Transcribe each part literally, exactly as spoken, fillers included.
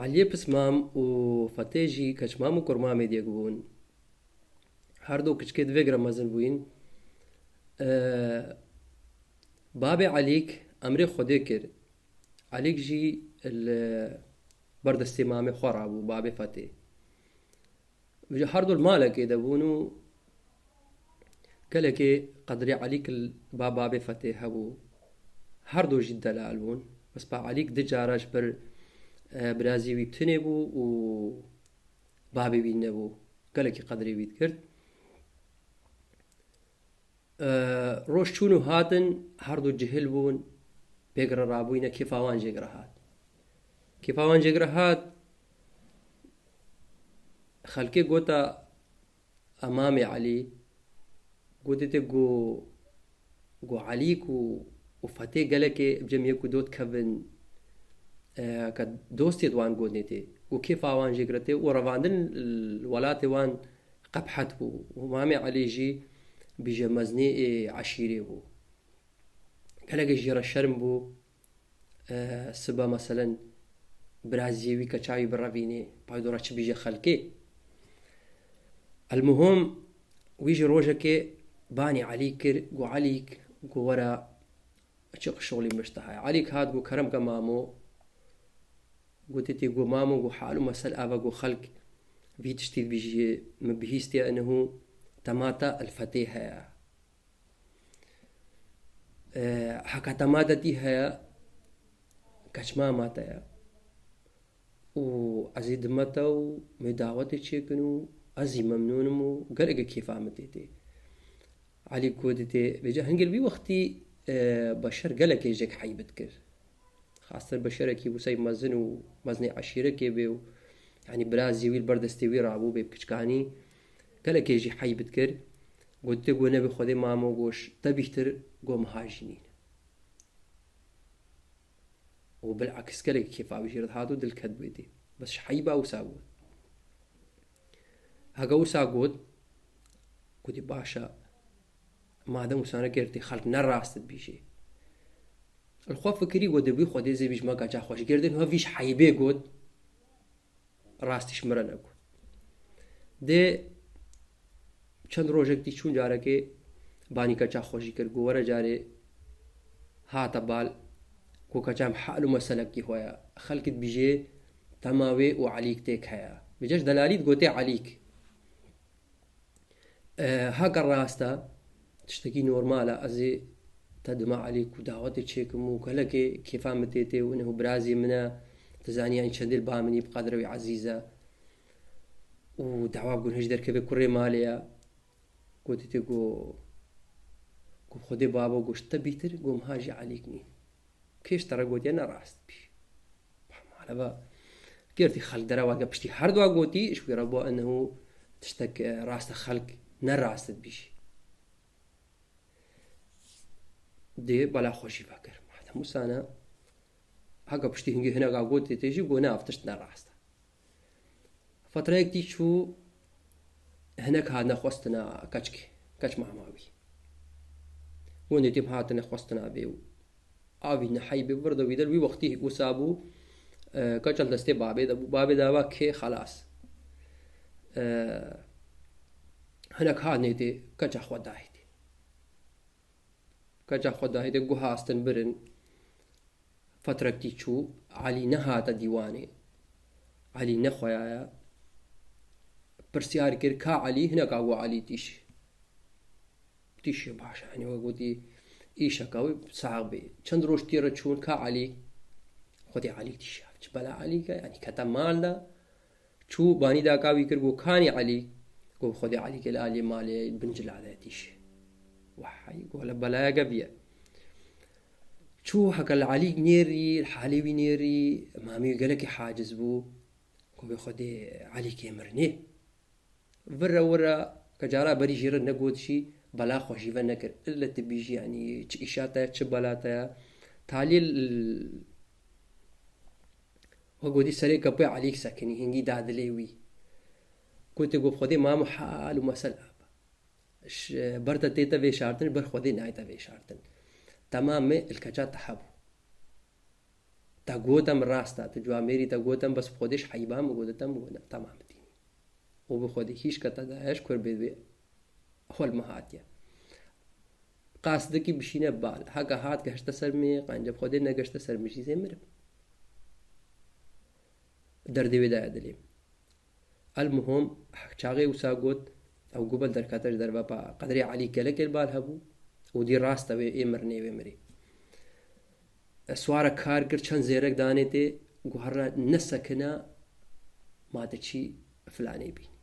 Eliyê pismam û Fetê jî keçmam û kurmamê diyek bûn. Her du kiçikê di vê gire mezin bûyîn. E, babê Elîk emrê Xwedê kir. Elîk jî li ber destê mamê xwe rabû, babê Fetê. Ji her du li malekê de bûn û gelekê qedrê Elîk li ba babê Fetê hebû. Her du jî delal bûn. Bes pa Elîk du cara ji ber, e, birazî wî bi tinê bû û babê wî nebû. Gelekî qedrê wî digirt. E, roj çûn û hatin, her du cihil bûn, pêk re rabûyne, kêfa wan jê gire hat. Kêfa wan jê gire hat, xelkê gota Emamê Elî, gotê tê ku, ku Elîk û, û Fetê gelekê bi cem yek û du dikevin, e, ke dostê di wan gotinê tê. Ku kêfa wan jê gire tê û revandin li welatê wan qebhet bû. Û Mamê Elî jî bîje mezinê ê eşîrê bû. Gelekê jî re şerm bû, e, siba meselen biraziyê wî keça wî birevînê, paydora çi bîje xelkê. Elmuhim, wî jî rojekê banî Elî kir, got, Elîk, got, were, çi şolî min ji te heye. Elîk hat, got, kerem ke mamo, gotê tê, got, mamo, got, hal û mesel ev e, got, xelk vî tiştî dibîjî, min bihîstiye, inehû tema te li Fetê heye. E, heka tema te tî heye, keçmama te ye. Û ez ê dime te û me dawetê çêkin û ez jî memnûn im û gelekê kêfa min tê tê. Elî gotê tê, vêca hingê li vî wextî, e, beşer gelekê jêk heyb dikir. Xaster beşerekî wisa mezin û mezinê eşîrekê bê û, yanî, birazî wî li ber destê wî rabû bê bi kiçkanî. Gelekê jî heyb dikir. Gotê, got, nebê Xwedê mamo, got, ji te bîhtir, got, miha jî nîn. Û bil'aks gelek kêfa wî jê re dihat û dil ket wê tê. Bes ji heyba wisa got. Heke wisa got, gotê, baş e, madem wisa nekir tê, xelk ne rast dibîjê. Li xwe fikirî got, dê wî Xwedê zê bîj me keça xwe ji gêr dên, ha vî ji heybê got, rastî ji min re negot. Dê çend rojek dî çûn, carekê banî keça xwe jî kir, got, were carê hate bal, got, keça em hal û meselekî xwe ye. Xelk dibîjê tema wê û Elîk têk heye. Vêca ji delalî digotê Elîk. E, heke rast e, tiştekî normal e, ez ê te dima Elîk û dawetê çêkim û gelekê kêfa min tê tê û inehû birazê min e, tu zanî, yanî çendê li ba min î bi qedra wî ezîz e. Û dawa bikin hêj derkeve kurê malê ye. Gotê tê, got, got, Xwedê babo, got, ji te bîtir, got, miha jî Elîk nîn. Kê ji te re gotiye ne rast bî. Malava girtî xelk derewa dike piştî her dua gotî, ji wî re bû enehu tiştek, e, rast e, xelk ne rast dibî jî. Dê bela xwe jî vekir. Madem wisa ne, heke piştî hingî hineka gotê tê jî got, ne, ev tişt ne rast e. Fetreyek dî çû, hinek hatine xwestina keçkê, keç mama wî. Hûn dê têm hatine xwestina vê û avî nehey bê vir de wî der wî wextî wisa bû, e, keça li destê babê de bû. Babê de va kê xelas. E, hinek hatine tê keça xwe dahî tê. Keça xwe dahî tê, guhastin birin. Fetrek dî çû, Elî nehate dîwanê. Elî nexweyaye. Pirsyar kir, ka Elî? Hineka got, Elî tîşê. Tîşê baş e, yanî we gotî îşeka wî sax bê. Çend roj tê re çûn, ka Elî? Xwedê Elî tîşe. Çi bela Elî ke, yanî kete mal de. Çû banî daka wî kir, got, kanî Elî? Got, Xwedê Elî ke li aliyê malê bin cila de tîşê. Wahey, got, le belayeke bîye. Çû heke li Elî nêrî, li halê wî nêrî, mamê wî gelekî haciz bû. Got, bê Xwedê Elî kê mirinê. Vire vire, ke cara berî jê re negot jî, bela xwe jî venekir. Ille tu bîjî, yanî çi îşa te ye, çi bela te ye. Talî l-, we gotî serê kepûyê Elîk sekinî, hingî da dilê wî. Gotê, got, Xwedê mamo hal û mesel ev e. Ji ber te tête vêşartin, ji ber Xwedê nayête vêşartin. Tema me li keça te hebû. Te gote min rast e, tu civamêrî te gote min, bes bi Xwedê ji heyba min gote te min got, ne, temam dînî. Û bi Xwedê hîç kete daye ji kur bê wê hol min hatiye. Qasdekî bişîne bal. Heke hat gehişte ser min, qenc bi Xwedê negehişte ser min jî zê mirim. Derdê wê daye dilê min. Elmuhim, çaxê wisa got, ew gubel derkete ji derve pa qedrê Elî gelekê li bal hebû û dî rast e wê ê mirinê wê mirî. Swara kar kir, çend zêrek danê tê, got, herre nesekine, ma tu çî filanê bînî.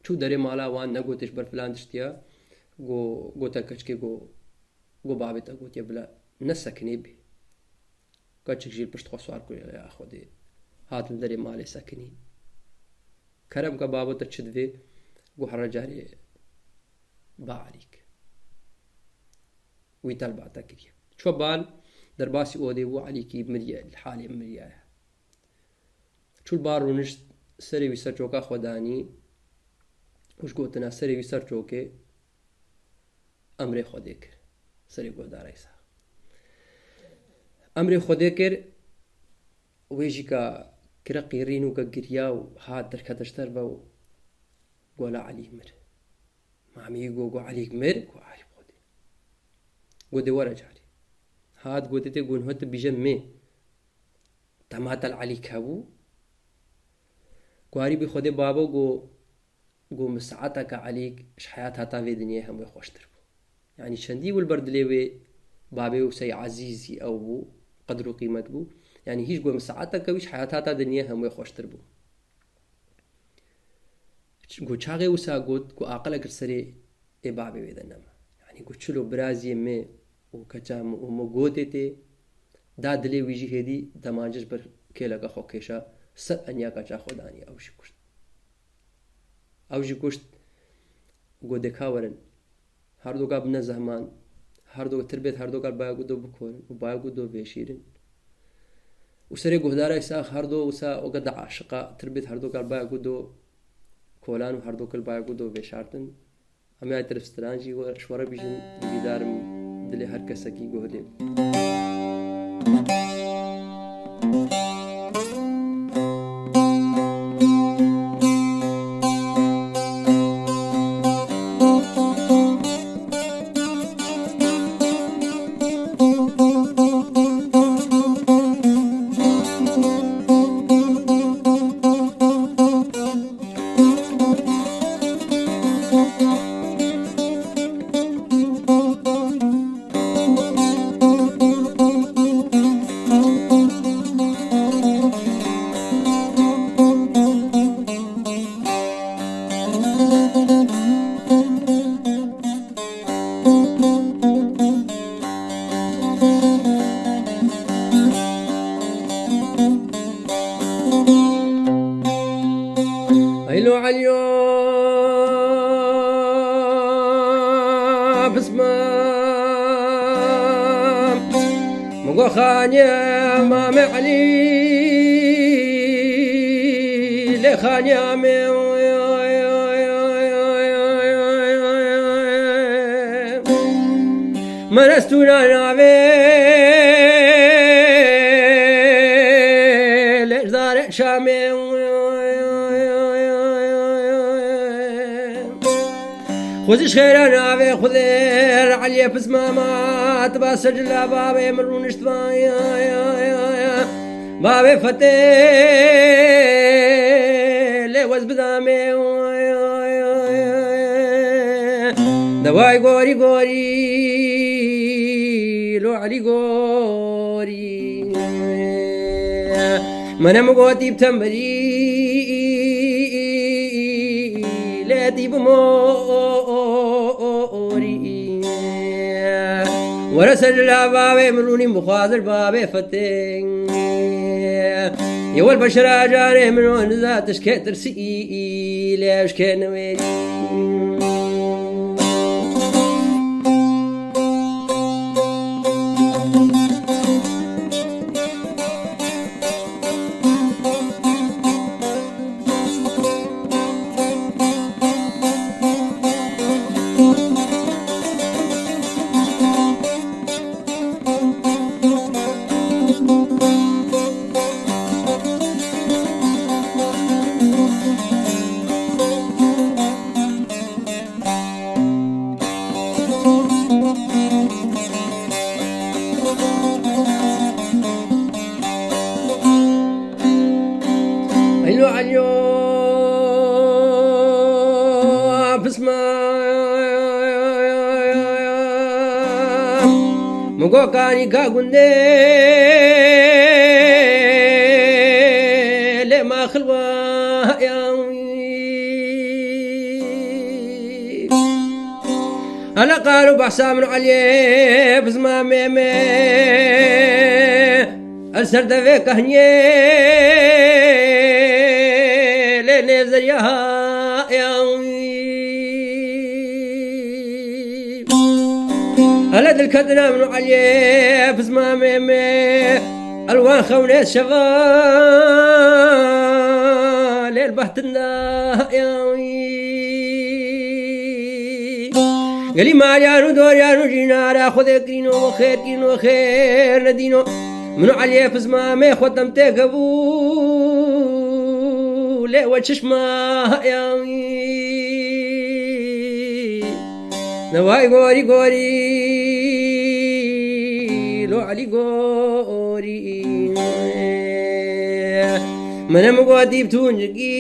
Çû derê mala wan, negote ji ber filan tiştiya, go-, gote keçikê, go-, go bavê te gotiye bila nesekinê bê. Keçik jî li pişt xwe swar kiriye, ya Xwedê. Hat li derê malê sekinî. Kerem ke babo te çi divê, go herre carê ba Elîk. Wî telba te kiriye. Ço bal derbasî odê bû, Elîkî miriye, li halê miriye. Çû li ba rûnişt, serê wî ser çoka xwe danî û ji gotina serê wî ser çokê emrê Xwedê kir. Serê guhdara Îsa. Emrê Xwedê kir, wê jî ka kire qîrîn û ke giriya û hat derkete ji derve û gola Elî mir. Mamî go, go Elîk mir, go Elî Xwedê. Go dê were carî. Hat gotê tê, go niha tu bîje mê. Tematel Elîk hebû. Go arî bî Xwedê babo, go, go min saeteke Elîk ji heyat hata vê dinyê hemû xweştir bû. Yanî çendî wil ber dilê wê babê û sey ezîzî ew bû, qedr û qîmet bû. Yanî hîç go min saeteke wî ji heyat hata dinyê hemû xweştir bû. Gu çaxê wisa got, gu aqilek li serê ê bavê wê de nema. Yanî gu çilo biraziyê me û keça me û me gotê tê, da dilê wî jî hêdî demancir ji ber kêleke xwe kêşa ser enya keça xwe danî, ew jî kuşt. Ew jî kuşt, got dê ka werin. Herdoka bine zehman, herdo tirbêt herdoka baya gudo bikorin û baya gudo vêşîrin. Û serê guhdara Îsa herdo wisa oga da aşiqa tirbêt herdoka baya gudo kolan û herdokil baya gudo vêşartin. Em ya tirifstiran jî we, ji we re bîjin, dîvîdar im dilê her kesekî guhdê. Eylo Elyo bismam. Mugo xaniye mame Elî, lê xaniya me. Merestûna navê lêzdarê Şamê. Xwezî ji xêra navê Xwedê Eliyê pismama, tu ba secila bavê min rûniştvan. Bavê Fetê lê wez bidamê. Deway gorî gorî, lo Elî gorî. Mene min gotî bi temberî, lê tî bi morî. Were ser la bavê min rûnî, mixwazir bavê Fetê. Yewel beşera carê min o niza tişkê tirsî, lê eşkê niwêrî. Lo Elî yo, pisma. Min got kanî ka gundê lê ma xilwa ya. Hele qal û behsa min û Eliyê, pisma Mêmê. El ser devê kehniyê lê nêzeriya ya. Hele dilketina min û Eliyê, pisma Mêmê. El wan xewnê şeva lê el behtin da ya. Gelî maliyan û doriyan û jînara Xwedê kirîno, we xêr kirîno, xêr nedîno. Min û Eliyê, pisma Mêmê, xwe dem têkebû lê we çişma ya. Neway gorî gorî, lo Elî gorî. Min em gotî bi tuncikî,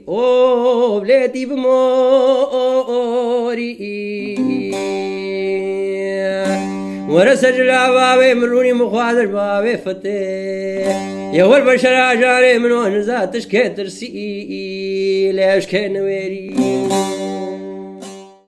ov lê tî bi morî. Were ser cila bavê min rûnî, min xwazir bavê fitê. Ye wer beşera carê min o niza tişkê tirsî, lê eşkê niwêrî.